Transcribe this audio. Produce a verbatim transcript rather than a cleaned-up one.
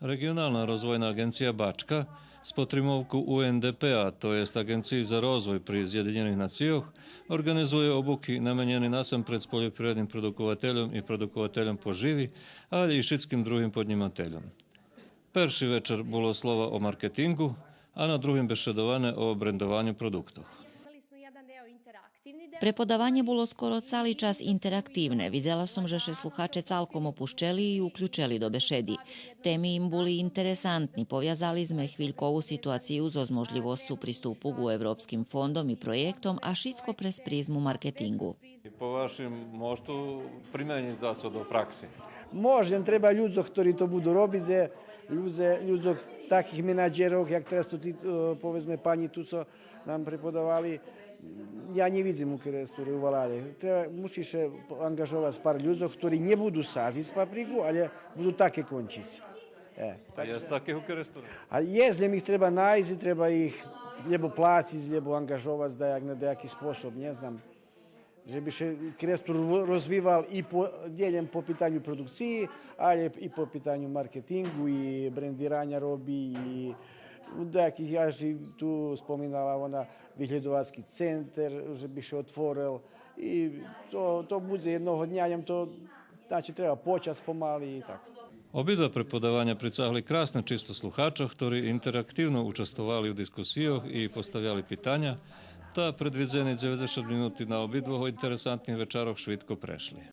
Реґионална розвойна аґенция Бачка з потримовку У Н Д П А, то єст Аґенциї за розвой при Зєдинєних нацийох, орґанизує обуки наменєни насампредз польопривредним продуковательом и продуковательом поживи, алє и шицким другим поднїмательом. Перши вечар було слова о маркетинґу, а на другим бешедоване о брендованю продуктох. Преподаванє було скоро цали час интерактивне. Видзела сом же ше слухаче цалком опущели и уключели до бешеди. Теми им були интересантни. Повязали зме хвилькову ситуацию зоз можлївосцу приступу ґу европским фондом и проєктом, а шицко през призму маркетинґу. И по вашим можете применїц дацо до пракси? Може, треба людзох хтори то буду робиц, же людзе, людзох, таких менаджерох, як тераз ту ти, е, поведзме, панї ту цо нам преподавали, я нє видзим у Керестуре, у валалє. Треба, муши ше анґажовац пар людзох хтори нє буду садзиц паприку, алє буду таке кончиц. Е, А єст таких у Керестуре? А єст, лєм их треба найсц, треба их лєбо плациц, лєбо анґажовац даяк на даяки способ, нє знам. Же би ше Керестур роз-, розвивал и по, нє лєм по питаню продукциї, алє и по питаню маркетинґу, и брендираня роби, и даяких, аж и ту споминала вона, виглєдовацки центер, же би ше отворел. И то, то будзе єдного дня, лєм то, значи, треба почац помали и так. Обидва преподаваня прицагли красне число слухачох, хтори интерактивно участвовали у дискусийох и поставяли питаня, та предвидзени дзеведзешат минути на обидвох интересантних вечарох швидко прешли.